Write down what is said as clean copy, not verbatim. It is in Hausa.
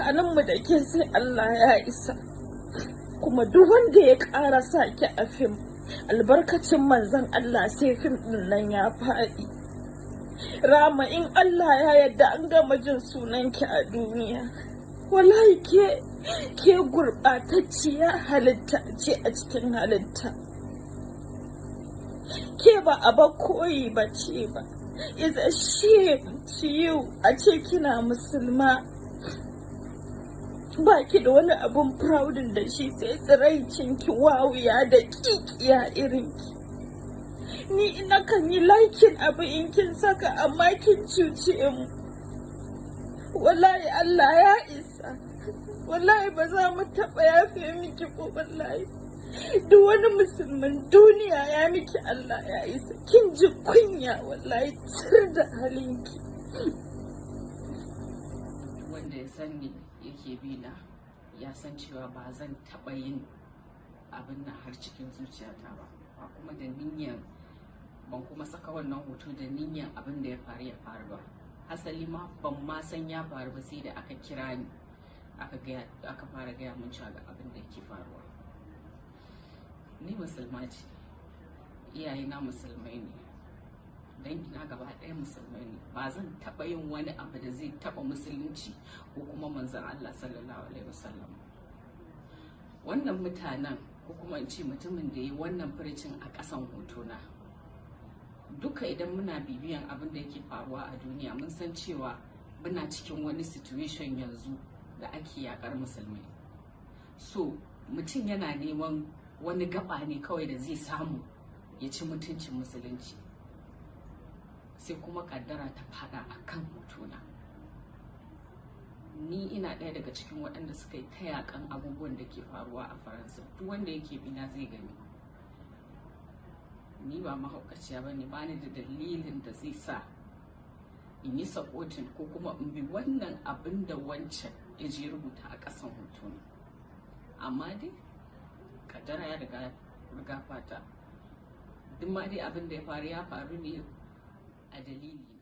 Tsakaninmu da ke sai Allah ya isa. Kuma duk wanda ya ƙara sa ki a fim, albarkacin Manzon Allah sai fim ɗin nan ya faɗi. Rama, in Allah ya yarda an gama jin sunanki a duniya. Wallahi ke gurɓatacciya halitta ce a cikin halitta. Ke ba a koyi ba ce ba. It's a shame to you a ce kina Musulma. Ba ki da wani abun proudin da shi sai tsiraicin ki, wawiya da kikiya irinki. Ni ina kan yi liking abu in kin saka, amma kin cuce mu. Wallahi Allah ya isa. Wallahi ba za mu taɓa yafe miki ko wallahi. Duk wani Musulmin duniya ya miki Allah ya isa. Kin ji kunya wallahi, tir da halinki. Wanda ya san ni yake bi na ya san cewa ba zan taɓa yin abin nan har cikin zuciyata ba, ba kuma da niyyar, ban kuma saka wannan hoto da niyyar abin da ya faru ya faru ba. Hasali ma ban ma san ya faru ba sai da aka kira ni aka gaya, aka fara gaya mun cewa ga abin da yake faruwa. Ni Musulma ce, iyayena Musulmai ne, dangina gaba ɗaya Musulmai ne. Ba zan taɓa yin wani abu da zai taɓa Musulunci ko kuma Manzon Allah sallallahu alaihi wasallam. Wannan mutanen, ko kuma in ce mutumin da ya yi wannan furicin a ƙasan hotona, duka idan muna bibiyan abin da yake faruwa a duniya, mun san cewa muna cikin wani situation yanzu da ake yakar Musulmai. So mutum yana neman wani gaba ne kawai da zai samu ya ci mutuncin Musulunci, sai kuma kaddara ta fada a kan hotona. Ni ina ɗaya daga cikin waɗanda suka yi ta yakan abubuwan da ke faruwa a Faransa. Duk wanda yake bina zai gani ni ba mahaukaciya ba ne. Ba ni da dalilin da zai sa in yi supporting ko kuma in bi wannan abin da wancan ya je rubuta a ƙasan hotona. Amma dai kaddara ya riga riga fata. Duk ma dai abin da ya faru ya faru ne a dalili na.